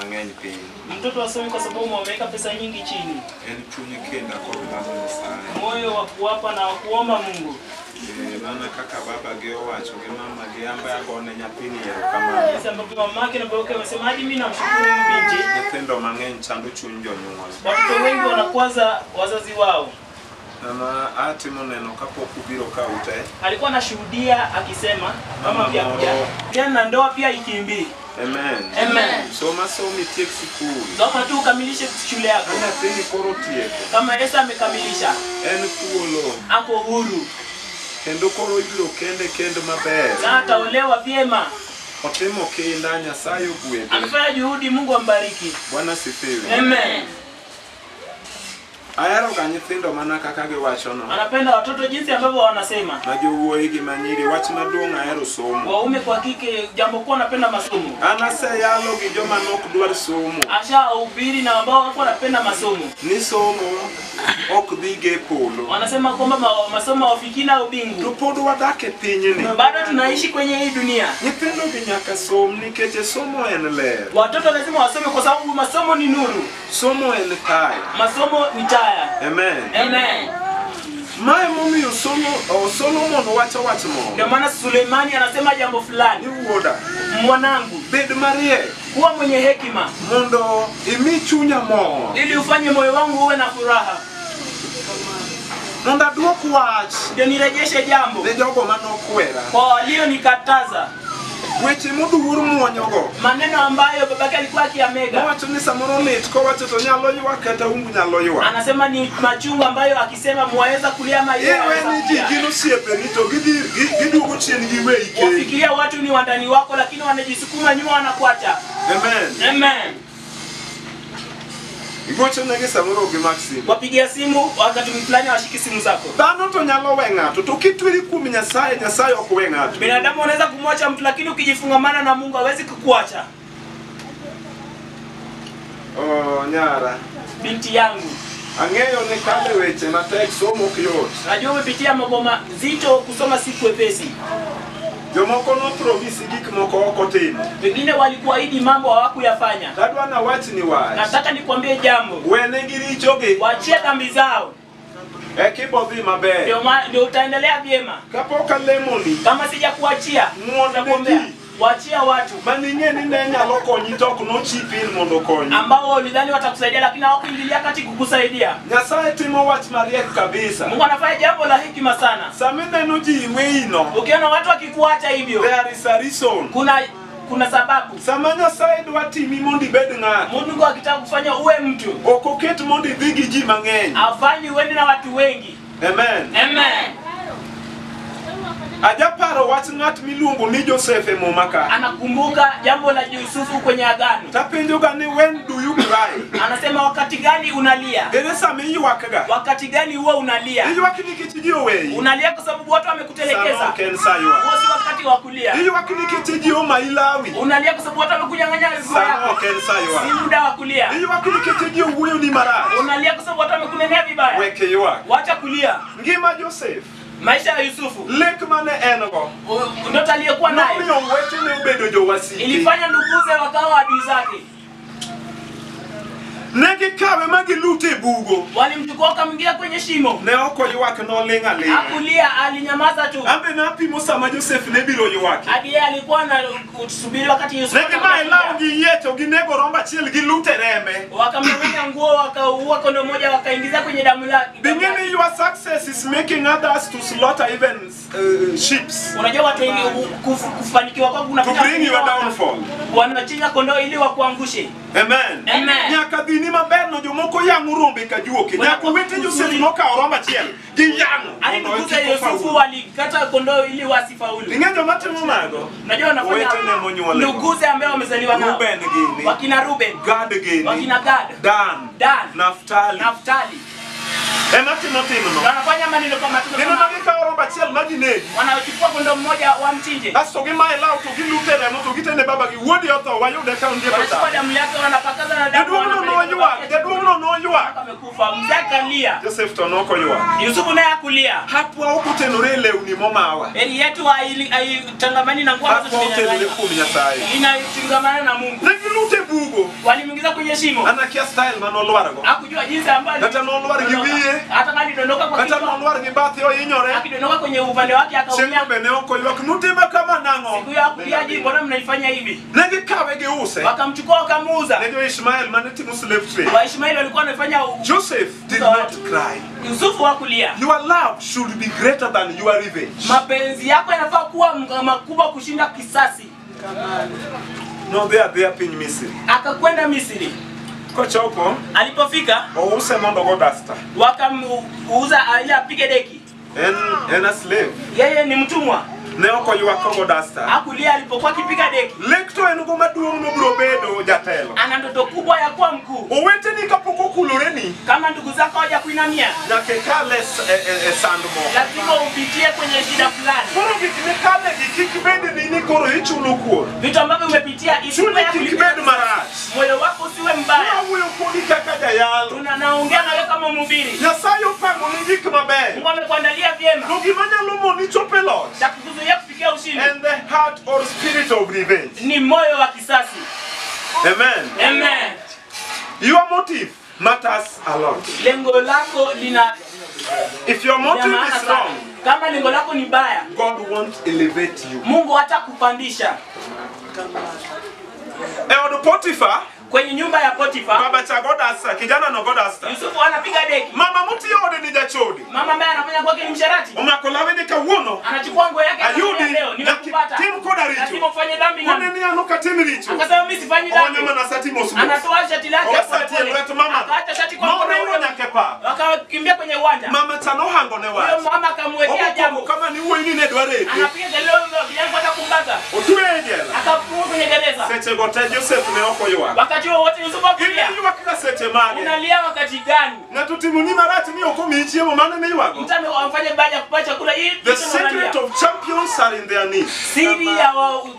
mang'eny piny. Mtoto asomi kwa sababu wameweka pesa nyingi chini. En chuny kinda kod lamo Nyasaye. Moyo wa kuwapa na wa kuomba Mungu. Mana kaka baba gi owacho gi mama gi amba agone nyathini erokamano. Jinsi ambavyo mamake na babake wamesema hadi mimi namshukuru huyu binti. Nyithindo mang'eny chando chuny jonyuol. Watoto wengi wanakwaza wazazi wao. Ama atimo neno kapok ubiro ka ute. Alikuwa anashuhudia akisema kama Mama pia kuja. moro. Tena ndoa pia ikimbii. Amen. Amen. Soma somo itiek sikul. Soma tu ukamilishe shule yako. Ka nyathini koro otieko. Kama Yesu amekamilisha, En thuolo. ako huru Kendo koro ibiro kende kend maber. na ataolewa vyema. Otimo kinda Nyasaye ogwedhe. Amefanya juhudi, Mungu ambariki. Bwana sifiwe. Amen. Ahero ga nyithindo mana kaka giwachono. Anapenda watoto jinsi ambavyo wanasema. Ma jowuoyi gi manyiri wach maduong' ahero somo. Waume kwa kike, jambo kuwa anapenda masomo. An aseyalo gi joma nok dwar somo. Ashahubiri na ambao wako wanapenda masomo. Ni somo ok dhi ge e polo. Wanasema kwamba masomo hawafikii na To ubingu. pod wadak e pinyni. Bado tunaishi kwenye hii dunia. Nyithindo gi nyaka som nikech somo en ler. Watoto lazima wasome kwa sababu masomo ni nuru. Somo en taya. Masomo ni taya. Amen. Amen. Mae momiyo Solomon wacho wach moro. Ndio maana Suleimani anasema jambo Ni fulani. wuoda, Mwanangu, bed mariek kuwa mwenye hekima mondo imi chunya mor. ili ufanye moyo wangu uwe na furaha. Mondo aduok wach Ndio nirejeshe jambo ne jogo manokwera. kwa walionikataza. Weche moduor muonyogo. Maneno ambayo babake alikuwa akiyamega. Nowacho ni samoro lit kowacho to nyalo ywak kata umbu nyalo ywak. Anasema ni machungu ambayo akisema mwaweza kulia ama yeye Iwe aweza ni ji kulia. gin osiepeni to gidhi giduogo chien giweyi kendi. Wafikiria watu ni wandani wako, lakini wanajisukuma nyuma, wanakuacha. Amen. Amen. Igochonegi samoro ok gimak simu. Wapigia simu wakati fulani hawashiki simu zako. Dhano to nyalo we ng'ato to kitweri kuom Nyasaye, Nyasaye ok we ng'ato. Binadamu wanaweza kumwacha mtu, lakini ukijifungamana na Mungu hawezi kukuacha. Oh, nyara. Binti yangu, Ang'eyo ni kale weche matek somo ok yot. najua umepitia mambo mazito, kusoma si kwepesi. Jomoko nopromisi gik moko ok otimo. Wengine walikuahidi mambo hawakuyafanya. Tadwa nawach ni wach. Nataka nikwambie jambo, Wenegi richogi waachie dhambi zao, eka ibodhi maber. ndio utaendelea vyema. Kapok alemoni, Kama sijakuachia, ng'uon ne nakuombea, ji waachia watu maning'e ni ne nyalo konyi to ok nochipin mondo okonyi. ambao ulidhani watakusaidia, lakini hawakuingilia kati kukusaidia. Nyasaye timo wach mariek kabisa. Mungu anafanya jambo la hekima sana. Sama ineno ji weyino, Ukiona watu wakikuacha hivyo, there is a reason. kuna sababu. Sama Nyasaye dwa timi mondo ibed ng'ato, Mungu akitaka kufanya uwe mtu, ok oket mondo idhi gi ji mang'eny. afanyi uende na watu wengi. Amen. Amen. Ajaparo wach ng'at miluongo ni Joseph e Muma ka. Anakumbuka jambo la Yusufu kwenye agano. Tapenjoga ni when do you cry? Anasema wakati gani unalia? Ere sama iywakga? Wakati gani huwa unalia? Iywak nikech ji oweyi. Unalia kwa sababu watu Sama wamekutelekeza. ok en sa ywak. Huo si wakati wa kulia. Iywak nikech ji omayi lawi. Unalia kwa sababu watu wamekunyang'anya nguo Sama yako. ok en sa Si ywak. muda wa kulia. Iywak nikech ji owuoyoni marach. Unalia kwa sababu watu wamekunenea vibaya. Wek ywak. Wacha kulia. Ngima Joseph, Maisha ya Yusufu, lek mane en go, ndoto aliyokuwa nayo nomiyo owetene obedo jowasike. ilifanya nduguze wakawa adui zake. Ne gikawe ma gilute e bugo. Walimchukua wakamwingia kwenye shimo. Ne ok oywak noling' aling'a. Hakulia, alinyamaza tu. An be napimo sama Joseph ne biro ywak. Hadi yeye alikuwa anasubiri wakati Yusufu Ne gimaye law atakapokuja. gi yiecho ginego rombo achiel gilute rembe. Wakamnyang'anya nguo, wakaua kondoo moja, wakaingiza kwenye damu lake. Be ng'e ni your success is making others to slaughter even sheep Unajua watu wengi kufanikiwa kwako to kunafanya bring your downfall. wanachinja kondoo ili wakuangushe. Amen. Amen. Nyaka dhini maber no jomoko yang'o rombe ka juoke. Nyaka owete Joseph nokawo rombo achiel giyang'o Hadi mondo nduguze kik Yusufu ofaulu. walikata kondoo ili wasifaulu. Ing'e joma timo mago? Unajua wanafanya Owetene monyuolego. nduguze ambao wamezaliwa nao. Reuben gini, Wakina Ruben, Gad gini, wakina Gad, Dan, Dan, Naftali. Naftali. Ema timo timno. Wanafanya maneno kama matendo Gin kama ema gikawo rombo achiel ma ginegi. Wanachukua kondoo mmoja wamchinje. Kasto gimaye law to gilute remo to gitene babagi wuodi otho wayude ka ondiek Wanachukua otamo. damu yake wanapakaza na damu. Jaduong'no wanapeleka noywak, babake. jaduong'no noywak. Amekufa. Mzee akalia. Joseph to nokoywak. Yusufu naye akulia. Hapwa ok otenore e lewni momawa. Heri yetu haitangamani na nguo ambazo Hapwa otenore tumenyang'anywa. kuom Nyasaye. Inatangamana na Mungu. Ne gilute bugo. Walimwingiza kwenye shimo. An akia style manolwargo. Hakujua jinsi ambayo Kata nolwar gi wiye. Hata kama alidondoka kwa Kata kichwa. nolwar gi bathe ohinyore. Akidondoka kwenye upande wake akaumia. Chieng'no be ne ok oywak. Nutima kama nang'o? Siku hiyo hakulia, je, mbona mnaifanya hivi? Ne gikawe giuse. Wakamchukua wakamuuza. Ne jo Ishmael mane timo slave trade. Waishmaeli walikuwa wanafanya Joseph did not cry. Yusufu hakulia. Your love should be greater than your revenge. Mapenzi yako yanafaa kuwa makubwa kushinda kisasi. Nodhi adhiya piny Misri. Akakwenda Misri. Kochopo, Alipofika ouse mondo ogo dasta. wakamuuza ili apige deki. En a slave. Yeye ni mtumwa. Ne ok oywak kogo dasta. Hakulia alipokuwa akipiga deki. Lek to en go maduong' nobiro bedo jatelo. Ana ndoto kubwa ya kuwa mkuu. Oweteni kapok okuloreni, Kama ndugu zako hawajakuinamia, nyaka ikal e sand moko. lazima upitie kwenye shida fulani. Koro gik mikalegi kik bed ni koro ichulo kuor. Vitu ambavyo umepitia isiwe Chunyi ya kik kulipiza bed kisasi. marach. Moyo wako usiwe mbaya. Awuoyo kodi kaka jayalo. Naongea na wewe kama mhubiri. Nyasaye opangoni gik mabeyo. Mungu amekuandalia vyema. To gima nyalo moni chopo e loch Cha kukuzuia kufikia ushindi en the heart or spirit of revenge. ni moyo wa kisasi. Amen. Amen. Your motive matters a lot. Lengo lako lina If your lina motive maana is sana. wrong, Kama lengo lako ni baya, God won't elevate you. Mungu hatakupandisha. E od Potiphar, Kwenye nyumba ya Potifa, baba cha go dasta, kijana no go dasta. Yusufu anapiga deki. Mama motiyo ode ni jachode. Mama ambaye anafanya kwake ni msharati. Omako lawe ni kawuono. Anachukua nguo yake Ayudi, anamwambia, leo nimekupata. tim koda richo. Lazima ufanye dhambi nami. Kone ni an ok atim richo. Akasema mimi sifanyi Owenyo dhambi. mana sati mos mos. Anatoa shati lake Owe pole sati e pole. lwet mama. Akaacha shati kwa mkono Noriwo ule. nyaka e pap. Wakakimbia kwenye uwanja. Mama cha nohango ne Huyo wach. mama akamwekea Omokwongo jambo. kama ni wuoyi ni ne dwa rege. Anapiga kelele huyo kijana kwenda kumbaka. Otweye e jela. Akafungwa kwenye gereza. Sechego te Joseph ne ok oywak. Wakati huo wote Yusufu akulia. Ywak ka seche mage? Unalia wakati gani? Ng'ato timoni marach ni ok omiyi chiemo mano miywago. Mtu amefanya baada ya kupata chakula hii. The secret of champions are in their knees. Siri ya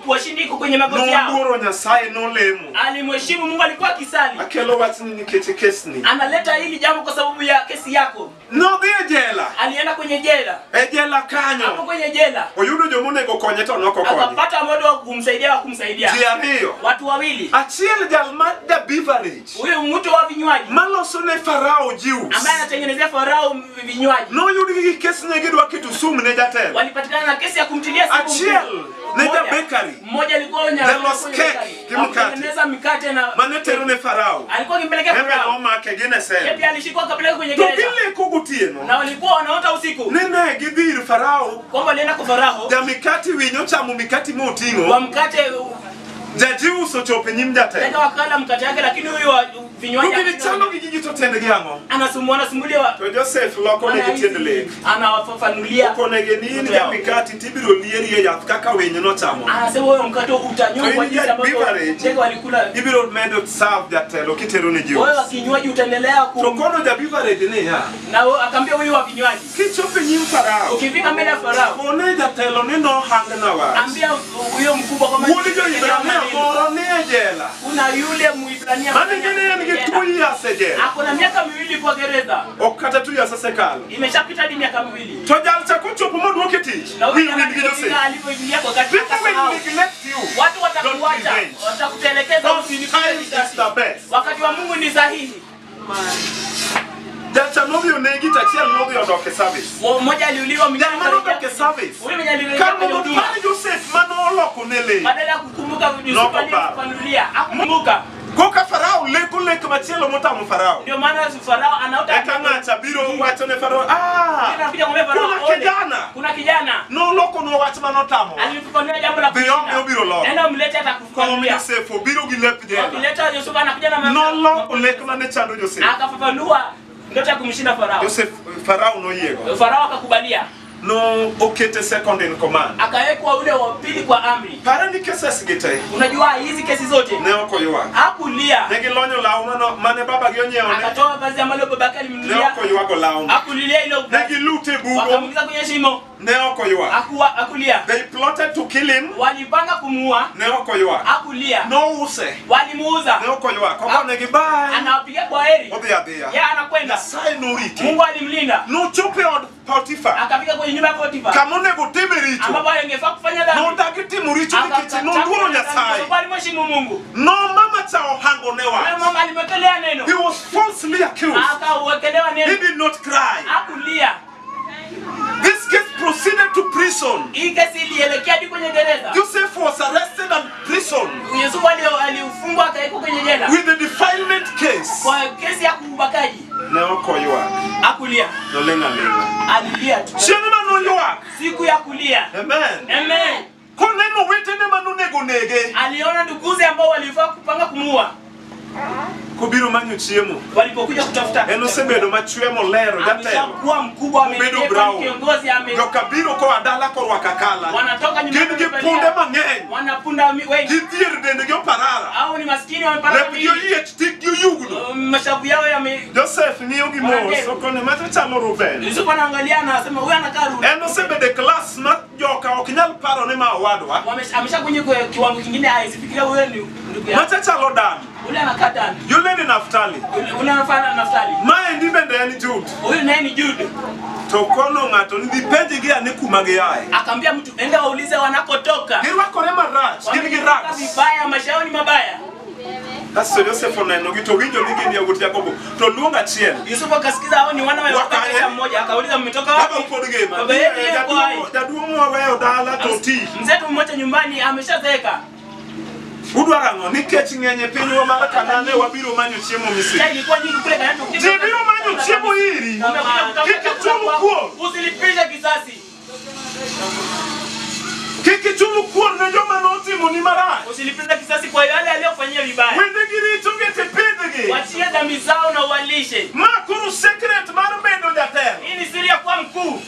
washindi iko kwenye magoti yao. Noluoro Nyasaye nolemo. Alimheshimu Mungu, alikuwa akisali. Akelo wachni nikech kesni. Analeta hili jambo kwa sababu ya kesi yako. Nodhi e jela. Alienda kwenye jela. E jela Hapo kanyo. kwenye jela Oyudo jomonego konye to nokokonye. akapata modo wa kumsaidia wa kumsaidia. Ji ariyo. Watu wawili. Achiel jal ma ja beverage. Huyo mtu wa vinywaji Maloso ne Farao juice. ambaye anatengenezea Farao vinywaji. Noyudgi gi kes ne gidwa keto sum ne jatelo. Walipatikana na kesi ya kumtilia sumu. Achiel ne ja bakery. Mmoja alikuwa Jalos cake gi mkate. Kutengeneza mikate na Mane tero ne Farao. alikuwa akimpelekea Embe Farao. nomake gin e Yeye sel. pia alishikwa akapelekwa kwenye To gereza. gileko gotieno. Na walikuwa wanaota usiku Ne ne gidhi ir Farao. kwamba walienda kwa Farao Jamikati winyo chamo mikati moting'o. wa mkate Jajius ochopo e nyim jatelo. Nenda wakala mkate wake, lakini huyu wa vinywaji To gini chando gi gigi to tiendgi ang'o? anasumbua anasumbulia To Joseph loko negi tiend lek. anawafafanulia, Okonegi ni in jamikati tibiro lieri e yath kaka winyo nochamo. anasema huyo mkate To utanyongwa in jinsi ja ambavyo beverage ndege walikula. ibiro medo serve jatelo kitero ne ji. Wewe wa kinywaji utaendelea To ku kono ja beverage niya, na wewe- akaambia huyu wa vinywaji, kichopo e nyim Farao, ukifika mbele ya Farao kone jatelo ni nohangna wach. ambia huyo mkubwa kwamba Wuod jo-Hibrania moro ni e jela. kuna yule Muibrania Mane gine en gi 2 years e jela. ako na miaka miwili kwa gereza, Ok kata 2 years osekalo. imeshapita hadi miaka miwili. To jal cha kochopo moduoke e tich, Na huyu wil jamaa wil gi Joseph. alipofika alipoingia kwa kati People will akasahau. neglect you. Watu Don't watakuacha, revenge. watakutelekeza, God's usilipize time is visasi. the best. Wakati wa Mungu ni sahihi. Jalcha nodhi onegi to achiel nodhi odok e service. Mmoja aliuliwa, mwingine Jal manodok e akarejea. service. Huyu mwenye alirejea Kar kwenye mondo huduma, par Joseph manoloko ne lek. badala ya kukumbuka Yusufu Nokoparo. aliyemfafanulia, hakukumbuka. Koka Farao leko lek machielo motamo Farao. Ndio maana Farao anaota Eka ng'acha biro wacho ne Farao, ah, anakuja kumwambia Farao, kuna "Ole, kijana kuna kijana nolokonwa wach manotamo. alinifafanulia jambo la Dhi kushinda. obiro loko. Nenda umlete Kom atakufafanulia." Joseph obiro gi lep jela. Wakileta Yusufu anakuja na Noloko lek mane chando Joseph. akafafanua ndoto ya kumshinda Farao. Joseph Farao noyiego. Farao akakubalia. No okete second in command. Akawekwa ule wa pili kwa amri. Pare ni cases gi te Unajua hizi kesi zote ne ok oywak. hakulia. Ne gilonyo law mano mane babagi onyiewne Akatoa vazi ambalo babake ne alimnunulia, ok oywago lawno. hakulilia ile Ne vazi. gilute e bugo Wakamwingiza kwenye shimo, ne ok oywak. hakulia. They plotted to kill him Walipanga kumuua, ne ok oywak. hakulia. Nouse Walimuuza, ne ok oywak. Ogonegi bye. anawapiga kwa heri, Odhi adhiya. yeye anakwenda. Nyasaye norite. Mungu alimlinda, Nochopo e od Potiphar akafika kwenye nyumba ya Potifa kama onego time richo. ambapo angefaa kufanya dhambi. Nodagi timo richo nikech Akakataa noluoro kufanya dhambi kwa Nyasaye. sababu alimheshimu Mungu. No mama cha ohango ne Yule wach. mama alimwekelea neno, He was falsely accused. akawekelewa He neno, did not cry. hakulia. This case proceeded to prison. Hii kesi ilielekea hadi kwenye gereza. Joseph was arrested and prison Yusufu alifungwa akawekwa kwenye jela with the defilement case. kwa kesi ya ubakaji. Ne ok oywak. Hakulia, Noling' aling'a. alilia tu. Chieng' manoywak. Siku ya kulia. Amen. Amen. Koneno wetene manonego nege. Aliona nduguze ambao walifaa kupanga kumuua Kobiro manyo chiemo. walipokuja kutafuta. En osebedo machwe molero jatelo. Ameshakuwa mkubwa, Obedo amelelewa, brown. ni kiongozi, Joka biro koa dala korwako akala. wanatoka Gin nyumbani gi wamevalia- punde mang'eny. wana punda wengi Gidhier dendgi oparara. au ni maskini wamepata Lepgi mingi. oyiech tikgi oyugno. Mashavu yao yame. Joseph ng'iyo gi mos Wanadheru. okone macho chalo Ruben. Yusufu anaangalia anasema huyu anakaa Ruben. En osebedo e klas mar joka ok nyal paro ni ma owadwa. Amesha kwenye kwa kiwango kingine haisifikiria huyo ni ndugu yake. Macha chalo Dan. Ule anakaa Dan. Yule ni Naftali. Ule anafanana na Naftali. Maendi bende en Jude. Huyu naye ni Jude. To kono ng'ato ni dhi penjgi ane kuma giaye. Akaambia mtu enda waulize wanakotoka. Girwakore marach, gin gi Wametoka rags. vibaya, maisha yao ni mabaya. Kasto Joseph onenogi to winjo ni gin yawuot Jakobo to luong achiel. Yusufu akasikiza hao ni wana wa Wakanye. Yakobo mmoja, akauliza mmetoka Baba wapi? upod ngima. Baba yetu yuko hai. Jaduong' waweyo dala to ti. Mzee tumemwacha nyumbani ameshazeeka. Udwaro ang'o? Nikech ng'eny e pinywa mar Kanaan wabiro manyo chiemo Misri. Chai ilikuwa nyingi kule Kanaani. Ji biro manyo chiemo iri. Umekuja kutafuta Kik chakula ichul kwako. kuor. Usilipishe kisasi. Kik ichul kuor ne joma notimoni marach. Usilipize kisasi kwa yale aliyokufanyia vibaya. Wendegi richogi tipidhgi. Wachie dhambi zao na uwalishe. Ma koro secret mar bedo jatelo. Hii ni siri ya kuwa mkuu.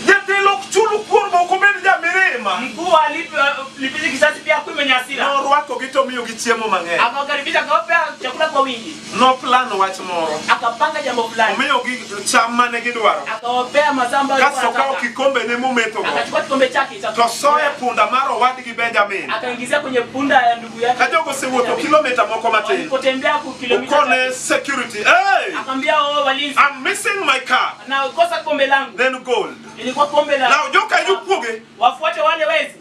Jatelo ok chul kuor ma ok obed jamirima. Mkuu alipize kisasi pia akuwe mwenye hasira. Norwakogi to miyogi chiemo mang'eny. Akawakaribisha akawapea chakula kwa wingi. Noplano wach moro. Akapanga jambo fulani. Omiyogi cham mane gidwaro. Akawapea mazao ambayo walikuwa Kasto okawo wanataka. kikombene momethogo. Akachukua kikombe chake cha To soye punda mar owadgi Benjamin. akaingizia kwenye punda ya ndugu yake. Ka jogo osewuotho kilomita moko matin. Walipotembea kwa kilomita Okone tatu, security. Hey! akamwambia wao walinzi, I'm missing my car. nakosa kombe langu. Then gold. Ilikuwa kombe la Now joka yukuoge. wafuate wale wezi,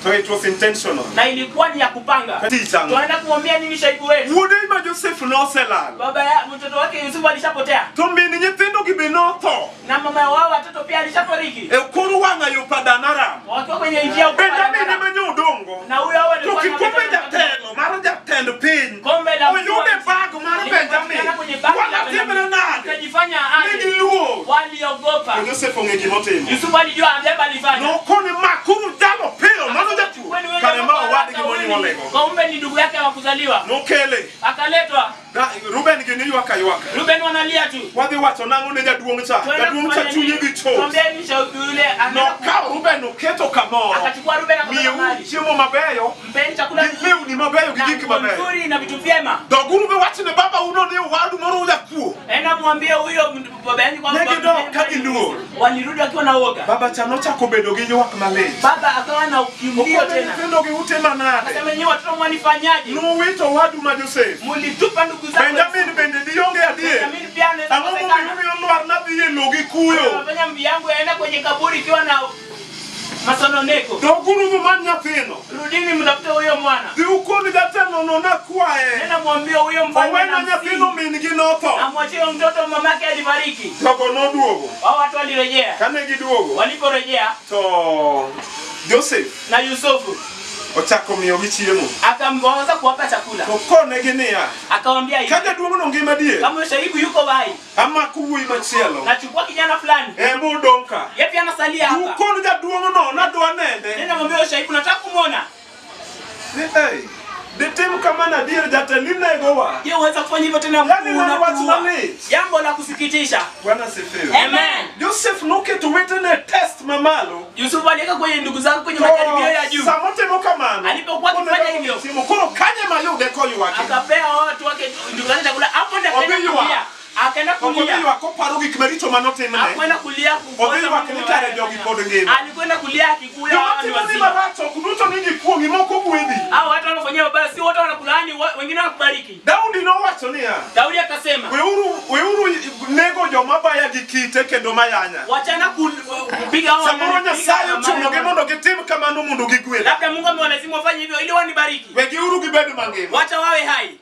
To it was intentional. na ilikuwa ni ya kupanga. Tich ang'o? Tunaenda kumwambia nini shaibu wetu? Wuode ma Joseph noselal. Baba ya mtoto wake Yusufu alishapotea To min nyithindo gi be notho. na mama wao watoto pia alishafariki, E kor wang'a yo Padan Aram. wakiwa kwenye njia huko Benjamin barabara. ema nyodongo. Na huyo hao To walikuwa na kikombe jatelo mar jatend piny. kombe la Oyude bag mar Benjamin. Lilipatikana kwenye bagi la Wanatimre Benjamin. nade? Utajifanya Ne aje? giluor. Waliogopa. To Joseph ong'e gimotimo. Yusufu alijua jambo alifanya. Nokone makuru jalo piyo mano jachuo. Kwani wewe Kare ma jamaa owadgi haraka, wewe ni- monyuolego. Kumbe ni ndugu yake wa kuzaliwa. Nokele. Akaletwa. Ruben gini ywak aywaka. Ruben wanalia tu. Wadhi wacho nang'o ne jaduong' cha? Tunaenda Jaduong' cha kufanya chunye nini? gi chot. Tuambieni shauku yule anaenda Nokawo Ruben oketo kamoro. akachukua Ruben akaweka Miyeuru mahali. chiemo mabeyo Mpeni chakula gi lewni mabeyo gi na gik nguo mabeyo. nzuri na vitu vyema. Doguru be wach ne baba uno ni owadu moro ujakuo. Enda mwambie huyo baba yangu kwamba Ne gidok ka giluor. Walirudi wakiwa na uoga. Baba cha nochako bedo gi ywak malit. Baba akawa na ukimlio Okone tena. nyithindo gi ute manade. Akasema nyinyi watoto mwanifanyaje? Nuwito owadu ma Joseph. Mulitupa ndugu zangu. Benjamin bende dionge adier. Benjamin pia anaweza Ang'o momiyo kukosekana. umiyo lwar nadhi e lo gi kuyo? Anafanya mvi yangu yaenda kwenye kaburi ikiwa na masononeko. Doguru mumany nyathino. Rudini mtafute huyo mwana. Dhi ukon jatelo no nakwaye. Nenda mwambie huyo mfalme Owena na nyathino msihi. min gi notho. Amwachie huyo mtoto mamake alifariki. Jogo noduogo. Wao watu walirejea. Kane giduogo Waliporejea to Joseph na Yusufu ochako miyogi chiemo. akamwanza kuwapa chakula. To konegi niya, Akamwambia hivi, ka jaduong'no ngima dier, kama huyo shaibu yuko hai, amako wuoyi machielo. nachukua kijana fulani. Ema odong' ka. Yeye pia anasalia hapa. Ukon jaduong'no nadwa nene. Nenda mwambie huyo shaibu nataka kumuona. Ni ei, Ditim kamano adier jatelo inegowa. Je, uweza kufanya hivyo tena Yaani mkuu? mano wach Unatuua. malich. Jambo la kusikitisha. Bwana asifiwe. Amen. Joseph noketo wetene e test mamalo. Yusufu aliweka kwenye ndugu zake kwenye majaribio ya juu. Samotimo kamano. Alipokuwa akifanya hivyo. Chiemo koro kanye mayude koywake. Akapea watu wake ndugu zake chakula. Hapo ndipo akaenda Odhi ywak. kulia. Akaenda Ok odhi kulia. ywak koparo gik maricho manotimne. Hakwenda kulia kukosa Odhi ywak mambo ni kare mabaya. jogi pod ngima. Alikwenda kulia akikuya Joma hawa ni timoni wazima. marach ok duto ni gikuong'i moko gwedhi. Hao watu wanaofanyia mabaya si wote wanakulaani, wengine wanakubariki. Daudi nowacho niya, Daudi akasema, weuru nego joma baya gi kite kendo mayanya. wachana kupiga hao Samoro wanaonipiga Nyasaye na ochunogi mawe. mondo gitim kamano mondo gigwedha. Labda Mungu amewalazimu wafanye hivyo ili wanibariki. Wegiuru gibed mangima. Wacha wawe hai.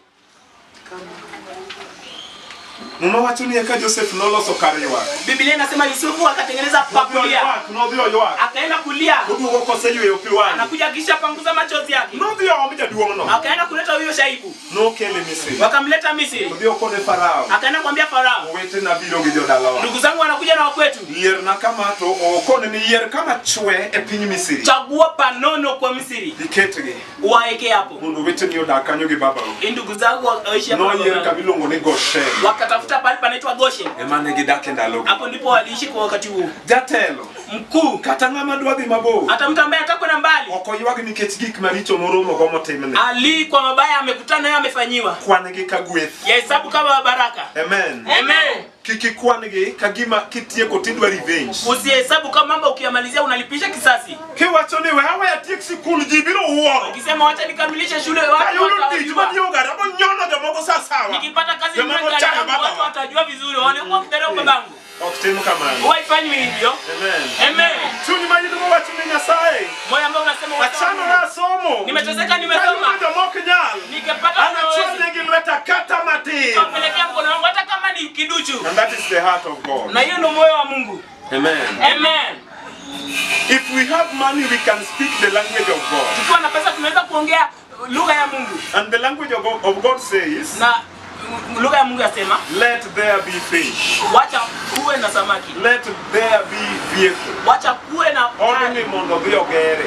Muma wacho ni eka Joseph noloso kar ywak. Biblia inasema Yusufu akatengeneza pa Nodhi kulia. oywak, nodhi oywak. Akaenda kulia. Oduogo koseyweyo pi wang'e. Anakuja kisha panguza machozi yake. Nodhi oom jaduong'no. Akaenda kuleta huyo shaibu. Nokele Misri. Wakamleta Misri. Odhi okone Farao. Akaenda kumwambia Farao, Owetena biro gi jodalawa. ndugu zangu wanakuja na wakwetu. Yierna kama to okone ni yier kama chwe e piny Misri. Chagua panono kwa Misri. Iketgi Waeke hapo. mondo oweteni odag kanyo gi babau. Ili ndugu zangu waishi hapo. Noyier kama iluongo ni Goshen. Wakatafuta pahali panaitwa Goshen. Ema ne gidak e ndalogo. Hapo ndipo waliishi kwa wakati huo. Jatelo, Mkuu, kata ng'ama dwa dhi mabor, hata mtu ambaye atakwenda mbali, ok oywag nikech gik maricho moromogo motimne. Ali kwa mabaya amekutana nayo amefanyiwa. Kwan-gi ka gweth. Yahesabu kama baraka. Amen. Amen. Kik ikwan-gi ka gima kitieko tidwa revenge. Usihesabu kama mambo ukiyamalizia unalipisha kisasi. Kiwacho ni we aweya atiek sikul ji biro wuoro. Ukisema wacha nikamilishe shule watu Kayudo tich watajua. manyiewo gari abonyono jomoko sa sawa. Nikipata kazi Joma ninunue gari nochayo yangu, babawa. watu watajua vizuri. Walikuwa wakidharau babangu. Ok tim kamano. Huwa haifanywi hivyo. Amen. Amen. Chuny ma in go wacho ni Nyasaye. Moyo ambao unasema wacha Achanora somo. Nimeteseka, nimesoma. Kayudo joma ok nyal. Nikipata unaweza. Anachwalnegi lweta kata matin. Kapelekea mkono wangu hata kama ni kiduchu. And that is the heart of God. Na hiyo ndio moyo wa Mungu. Amen. Amen. If we have money, we can speak the language of God. Tukiwa na pesa tunaweza kuongea lugha ya Mungu. And the language of God says, Na lugha ya Mungu yasema, let there be fish. wacha kuwe na samaki. Let there be vehicle. Wacha kuwe na Odni mondo odhi ogere.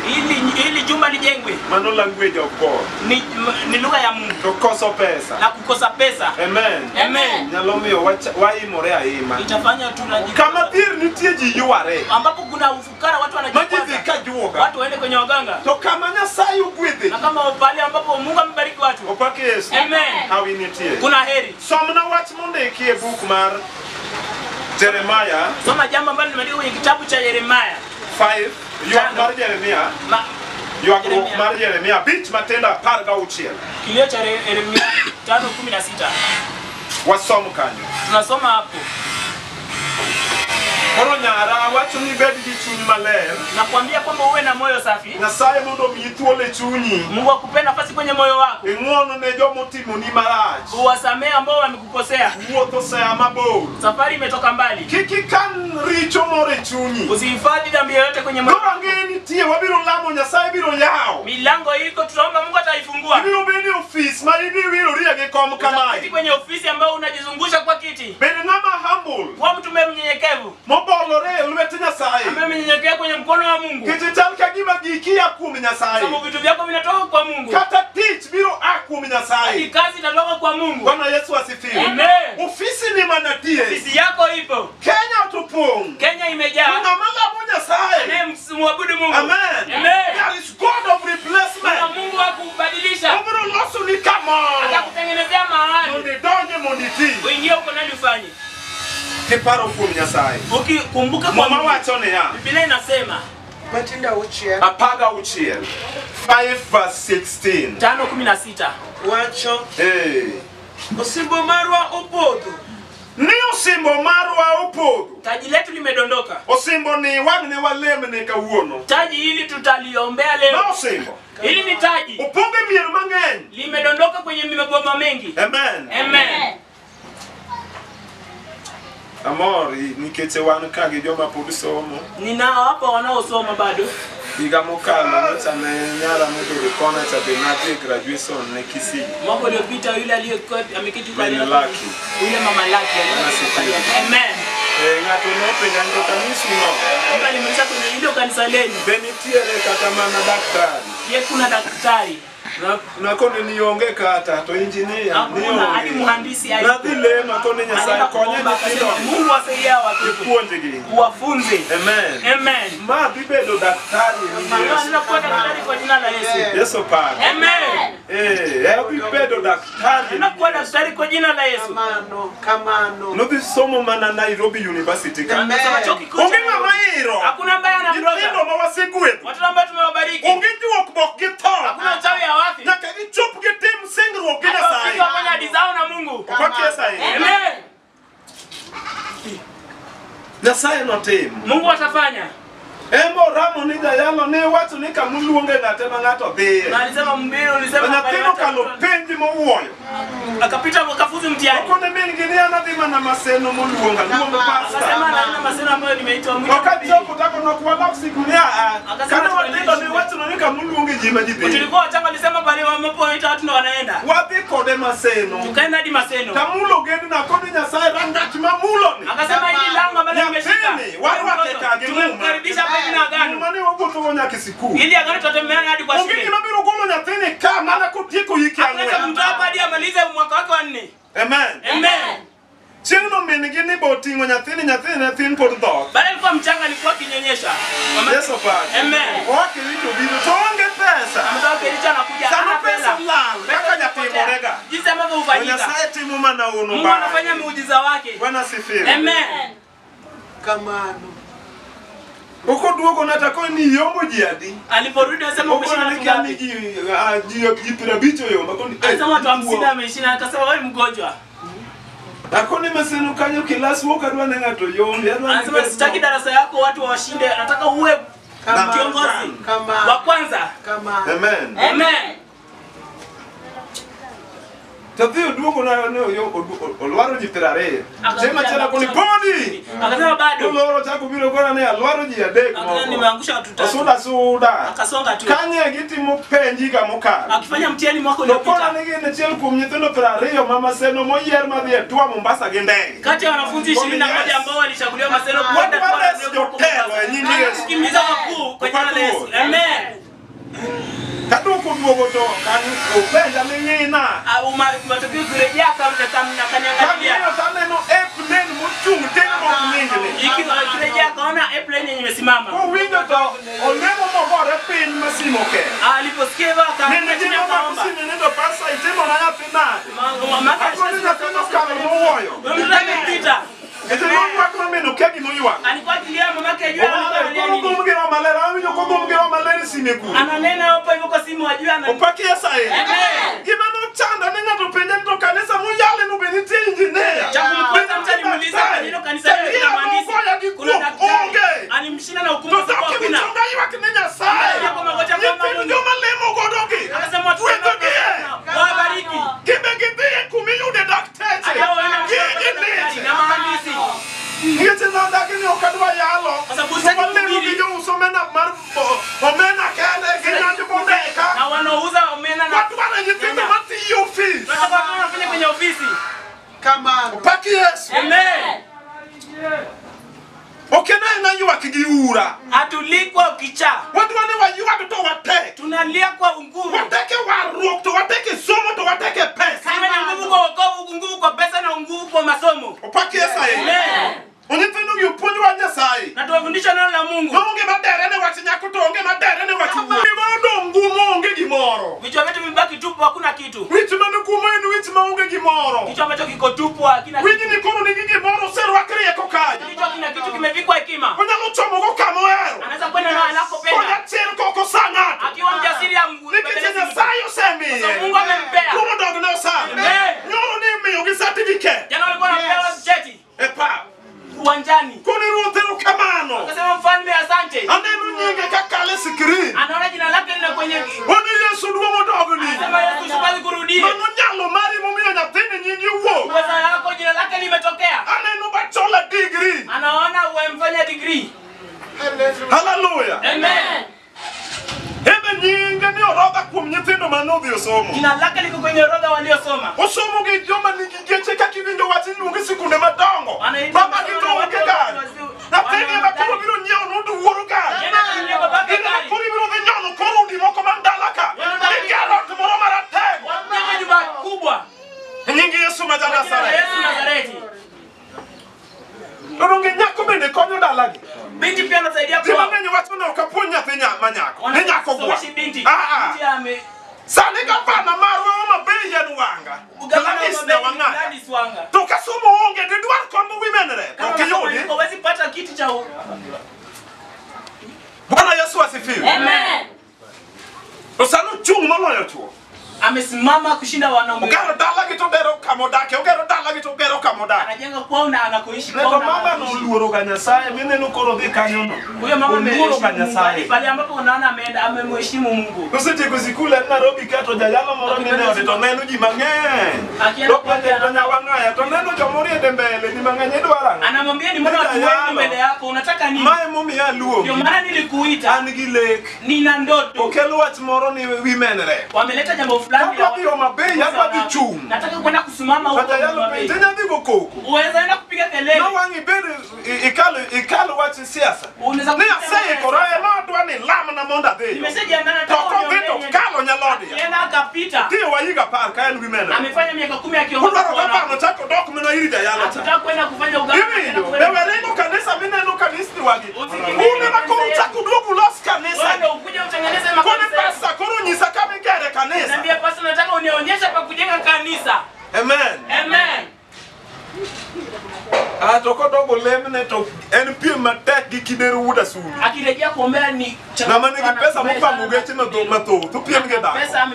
ili jumba lijengwe. Mano language of God. Ni lugha ya Mungu. To koso pesa. Na kukosa pesa. Amen. Amen. Nyalo miyo waimore aima. Itafanya tunaji Kama dhier nitie ji yware. ambapo kuna ufukara watu Ma ji dhi wanajikwaza. ka juoga. Watu waende kwenye waganga. To kama Nyasaye ogwedhe. Na kama pale ambapo Mungu amebariki watu. Opak Yesu. Amen. Hawi nitie. Kuna heri. Somna wach mondiki e buk mar Jeremiah Soma jambo ambalo limeandikwa kwenye kitabu cha Yeremia. 5 ywak mar Jeremia ywakruok mar Jeremia 5 matindo 16. Kilio cha Yeremia 5:16. Wasom kanyo. Tunasoma hapo. Koro nyara awacho ni bed gi chuny maler. Nakwambia kwamba uwe na moyo safi. Nyasaye mondo omiyi thuolo e chunyi. Mungu akupe nafasi kwenye moyo wako. Ing'uono ne jomotimoni marach. Uwasamehe ambao wamekukosea. Wuoth osea mabor. Safari imetoka mbali. Kik ikan richo moro e chunyi. Usihifadhi dhambi yoyote kwenye moyo. Dhorangeye nitie wabiro lamo Nyasaye biro yawo. Milango iko, tutaomba Mungu ataifungua. Ibiro bedo e ofis ma idhi wirorie gi kom Utaketi kamae. kwenye ofisi ambayo unajizungusha kwa kiti. Bed ng'ama humble. Kuwa mtu mnyenyekevu. Mobolore e lwet Nyasaye. Ambaye amenyenyekea kwenye mkono wa Mungu. Nikech chal ka gima giki a kuom Nyasaye. Sababu vitu vyako vinatoka kwa Mungu. Kata tich biro a kuom Hadi Nyasaye. kazi itatoka kwa Mungu. Bwana Yesu asifiwe. Amen. Ofisi ni manatie. Ofisi yako ipo. Kenya to pong'. Kenya imejaa. Ng'ama lamo Nyasaye. Anayemwabudu Mungu. Amen. Amen. There is God of Kuna replacement. Mungu wa kubadilisha. Obiro loso ni kamoro. Atakutengenezea mahali. Mondo idonje mondo iti. Uingie huko nani ufanye. Kiparo kuom Nyasaye. Ukikumbuka kwa Muma Mungu. wacho niya. Biblia inasema Matindo auchiel 16 5 verse 16. 5:16. wacho Hey. osimbo marwa opodho Ni osimbo marwa opodho. Taji letu limedondoka. Osimbo ni wang' ne walemne kawuono. Taji hili tutaliombea leo. Ma osimbo. Hili ni taji. Opodho e mier mang'eny. Limedondoka kwenye migoma mengi. Amen. Amen. Amor nikech wan ka gi joma pod somo. Ninao hapa wanaosoma bado. Higa mokalo nyocha ne nyara mobedo kona cha be nadhi e graduation ne Kisii. Mwaka uliopita yule aliyekuwa ameketi huko Mama alikuwa- Lucky. yule mama Lucky. Asifiwe. Amen. Ng'ato nopenja ni to kanisu no. Mtu alimuuliza kwenye hilo kanisa lenu, Be nitiere kata mana daktari? je, kuna daktari? Nakone ni onge kata to engineer ni Hakuna hadi onge. mhandisi hayupo. Nadhi lemo akone Nyasaye Alienda konya kuomba, nyithindo akasema, Mungu wasaidie hawa watoto. ipuonjgi. Uwafunze. Amen. Amen. Ma dhi bedo daktari e nying Maana Yesu. anaenda kuwa daktari kwa jina la Yesu. Yesu pake. Amen. Eh, odhi bedo daktari. Anaenda kuwa daktari kwa jina la Yesu. Kamano, kamano. Nodhi somo mana Nairobi University ka. Amen. Anasoma chuo kikuu cha Onge ng'ama Nairobi. iro. Hakuna ambaye Nyithindo anamroga. ma wasegwedho. Watoto ambao tumewabariki. Onge juok bok gi tho. Hakuna uchawi hawafi. Nyaka gichop gitim singruok gi Hata Nyasaye. wafike wafanye ahadi zao na Mungu. Opak Yesu ahinya. Amen. Nyasaye notim. Mungu atafanya. Ema oramo ni jayalo ne wacho ni kamuluonge ng'ate ma ng'ato dhiye. Na alisema mhubiri To ulisema nyathino okalo penj mowuoyo. akapita akafuzu mtihani. Okone min gi ni an adhi mana Maseno moluonga, luong Akasema pasta. anaenda Maseno ambayo nimeitwa mwito. To kachopo tako nok walok sikul ni aa. Akasema Kane watindo tuendelee ne wacho ni kamuluonge ji ma ji dhiye. Tulikuwa wachanga alisema pale wanapoita watu ndo wanaenda. Wadhi kode Maseno. Tukaenda hadi Maseno. Tamulo gedna koni Nyasaye rangach mamuloni. Akasema hili lango ambalo nimeshika. Nyathini, warwake ka gi muma. Tumemkaribisha hapa hivi na agano. Muma ne wawuothogo nyaka e sikul. Ili agano tutatembeana hadi kwa Onge shule. gima biro golo nyathini ka mana kotieko hike Hakuna cha ang'wen. kumtoa hapa hadi amalize mwaka wake wa nne. Amen. Amen. Chieng'no min gi ni boting'o nyathini, nyathini ne thin pod dhoth. Baada alikuwa mchanga alikuwa akinyonyesha. Mama Yesu opaki. Amen. Oa Kericho obiro to onge pesa. Ametoka Kericho anakuja Sama hana pesa pesa. lal Pesa kaka zinapotea. jatimorega. Jinsi ambavyo To hufanyika. Nyasaye timo mana hono Mungu bang'e. anafanya miujiza wake. Bwana sifiwe. Amen. Kamano. Okoduogo nata koni ni yombo ji adi. Aliporudi alisema Okona umeshinda ni watu kia ni ngapi? ji 50 oyombo. Akoni eh, Alisema watu 50 ituo. ameshinda, akasema wewe mgonjwa. Akoni Maseno kanyo kilas wuok adwa ne ng'ato yombi. Adwa ni Anasema sitaki darasa yako watu wawashinde, nataka uwe Kamano. kiongozi wa Kamano. kwanza. Kamano. Amen. Amen. To dhi oduogo na ne olwaro ji 20. Chieng' machielo akoni podi. Akasema bado. Oloro chako biro kona ne alwaro ji adek Akasema moko. nimeangusha watu tatu. Osuda suda. Akasonga tu. Kanye gitimo penj higa mokalo. Akifanya mtihani mwaka To kona uliopita. ni gin achiel kuom nyithindo 20 ma Maseno moyier madhi e tua Mombasa gi ndege. Kati ya wanafunzi 21 Yes. ambao walichaguliwa Maseno kwenda Wadwa kwa res jotelo e nying Yesu. Kukimbiza wakuu kwa jina la Yesu. Amen. Kaduoko duogo to kan openja ni ng'ina. Au matokeo kurejea kaniangalia. Kang'iyo taneno airplane mochung' tin mok ningni. Ikirejea akaona airplane yenye imesimama. Kowinjo to olemo mogore piny ma simo oketho. Aliposikia hivyo akaanguka Min gi chini nomako akaomba. sime ni to pasa itimo na nyathi nade. Mama Akoni nyathi nokalo mowuoyo. Mtoto amepita. Nikech noywak ma min okia gimoywak. Alikuwa akilia mamake ajue alikuwa analia Koro nini. gom gi Roho Maler, awinjo kogom gi Roho Maler e sime kuno. Ananena hapo hivyo kwa simu ajue ana. Opaki Nyasaye. Amen. Gima nochanda ni ng'ato penja ni to kanisa muyale no be nitie engineer. Cha kumkwaza mtu alimuuliza kwa nini kanisa hilo lina mhandisi. Goya gi Kuna kuok daktari. onge. Alimshinda na hukumu To kwa dok hakuna. michonga ywak ne Nyasaye. Analia kwa magoti akaomba Nyithind Mungu. joma lemo godogi. Akasema watu Gwedhogi e. wabariki. Gibe gidhiye kumiyude dakteche. Hata waende Gi daktari ginite. na mahandisi. Nikech nodagi ni ok adwa yalo. Kwa sababu sitaki Walemo gi kuhubiri. jouso omena mar omena kende gi nyanj bondeka. Na wanaouza omena na Wadwaro nyithindo matiyo ofis. tunataka watu wanafanya kwenye ofisi. Kamano. Opaki Yesu. Amen. Ok en aena ywak gi ura. Hatulikwa ukichaa. Wadwa ni waywag to watek. Tunalia kwa nguvu. Watek e warruok to watek e somo to watek e pesa. Tuwe na nguvu kwa wokovu, nguvu kwa pesa na nguvu kwa masomo. Opaki Yesu ahinya. Amen. Nyithindo gi opuonj wach Nyasaye. Na tuwafundisha neno la Mungu. Maonge madere ne wach nyako to onge madere ne wach wuoyi. Gima odong' ngumo onge gimoro. Vichwa vyetu vimebaki tupu, hakuna kitu. Wich mane kumo en wich maonge gimoro. Kichwa ambacho kiko tupu hakina kitu. Wijni koro nigi gimoro oserwak rieko kanyo. Kichwa kina kitu kimevikwa hekima. Onyalo chomogo kama ohero. Anaweza kwenda na anakopenda. Konya chir kok osa ng'ato. Akiwa mjasiri Nikech Nyasaye osemiye. Mungu amempea. Koro dogne osana. Amen. Nyoro ne imiyogi certificate Jana walikuwa wanapewa cheti e pap. uwanjani. Koni ruoth erokamano. Akasema mfalme asante. Aneno nyinge kakalo e screen. Anaona jina lake lina kwenye. Oni Yesu duong' odogni. Anasema Yesu shukrani kurudie. Mano nyalo mari momiyo nyathini nyingi wuok. Uwezo wako jina lake limetokea. Aneno bachelor degree. Anaona umemfanya degree. Hallelujah. Hallelujah. Amen. Ebe nyinge ni orodha kuom nyithindo manodhi osomo. Jina lake liko kwenye orodha waliosoma. Osomo gi joma nigi geche kaka iwinjo wach iluongo e sikunde madongo. Wanaitwa Baba gi to onge gari. Nyathini ema koro biro nyiewo nodu wuoro gari. Yeye ananunulia babake Gin ema gari. koro ibiro dhi nyono kor udi moko man dala ka. Gigero ot moro kubwa. Nying Yesu ma Kwa jina la ja-Nazareth. Yesu Nazareti. To donge nyako bende konyo dalagi? Binti pia anasaidia Ji kwa mang'eny wacho ni ok apuonj nyathi ma nyako. Ni nyako gwa. Someshi binti. Ah, ah. Binti ame Sani gavana marwa Homa Bay en Wanga. gavana Gladys wa ne Bay, Wang'aya. Gladys Wanga. To ka somo onge didwar komb women rep. Kama Ok unasoma iyudi. yuko, huwezi pata kiti cha Bwana Yesu asifiwe. Amen. To sani ochung' moloyo chuo. Amesimama kushinda wanaume. Ogero dalagi to gero kamodake. Ogero dalagi to gero kamodake. Anajenga kwao na anakoishi Ne kwao to na mama no anakoishi. oluoro ga Nyasaye mineno koro dhi kanyono. Huyo mama Oluoro ga ameheshimu Mungu. Nyasaye. Pale ambapo unaona ameenda amemheshimu Mungu. Kosetieko sikul en Nairobi ka to jayalo moro nene ode to neno ji mang'eny. Akienda To penje to nyawang'aya to neno jomoriede mbele ji mang'eny idwaro ang'o? Anamwambia nimeona watu wengi mbele yako, unataka nini? Mae momiyo Ndio aluongi. maana nilikuita. An gi lek. Nina ndoto. Okel wach moro ni women rep. Wameleta jambo fulani Adwa la dhi Homa Bay, adwa dhi chung'. Nataka kwenda kusimama To huko. jayalo Homa Bay. penje nyadhi go koko. Uweza enda kupiga kelele. Nowang' ibed ikal wach siasa. Unaweza Ni kupiga aseikora ema adwa ni lamna mondo adhiyo. Nimeshajiandaa To nataka kodhi to uniombee. kalo nyalodi. Akienda akapita. Tiyo wa higa 10 ka en women rep. Amefanya miaka 10 akiongoza. Udwaro kwa gavana wanawake. chako dok mana ir jayalo cha. Hakutaka kwenda kufanya ugavana. Iwinjo, be weringo kanisa mineno kanisni wagi. Usikimbie Un ema koro kanisa uchako uduogo ulos kanisa. Wewe ndio ukuje utengeneze Koni makanisa. pasta koro nyisa kama igere kanisa. Niambia pastor, nataka unionyeshe pa kujenga kanisa. Amen. Amen. Ah, to kodogo lemne to en piem matek gi Kidero wuod Asuri. Akirejea kuombea ni Ng'ama nigi pesa mopango geche mathoth, opiem gi dhako. Pesa